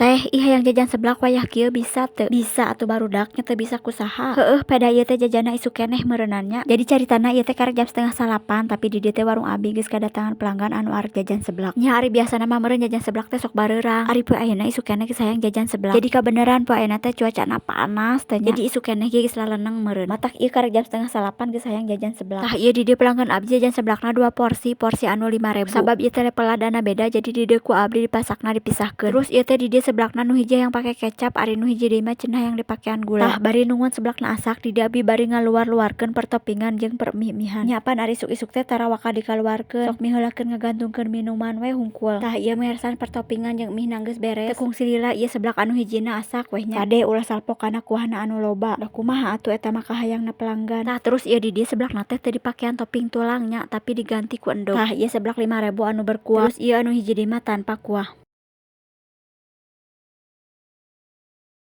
Teh, ih, hayang jajan seblak wayah kieu bisa teu? Bisa atuh, barudak, nya teu bisa ku saha. Heueuh, peda ieu teh jajanna isuk keneh meureunan nya. Jadi caritana ieu teh karek jam 7.30, tapi di dieu teh warung abi geus kadatangan pelanggan anu arek jajan seblak. Nya ari biasana mah meureun jajan seblak teh sok bareurang. Ari poe ayeuna isuk keneh geus hayang jajan seblak. Jadi kabeneran poe ayeuna teh cuacana panas teh nya. Jadi isuk keneh ge geus laleneng meureun. Matak ieu karek jam 7.30 geus hayang jajan seblak. Tah, ieu di dieu pelanggan abdi jajan seblakna dua porsi, porsi anu 5.000. Sabab ieu teh level ladana beda, jadi di dieu ku abdi dipasakna dipisahkeun. Terus ieu teh di dieu seblakna nu hiji hayang pake kecap, ari nu hiji deui mah cenah hayang dipakean gula. Tah, bari nungguan seblakna asak, di dieu abi bari ngaluar-luarkeun pertopingan jeung permie-mihan. Nya apan ari isuk-isuk teh tara waka dikaluarkeun. Sok miheulakeun ngagantungkeun minuman we hungkul. Tah, ieu meresan pertopingan jeung mihna geus beres. Teu kungsi lila ieu seblak anu hijina asak weh nya. Kade, ulah salpok kana kuahna anu loba. Da kumaha atuh, eta mah kahayangna pelanggan. Tah, terus ieu di dieu seblakna teh teu dipakean topping tulang nya, tapi diganti ku endog. Tah, ieu seblak 5.000 anu berkuah. Terus ieu anu hiji deui mah tanpa kuah.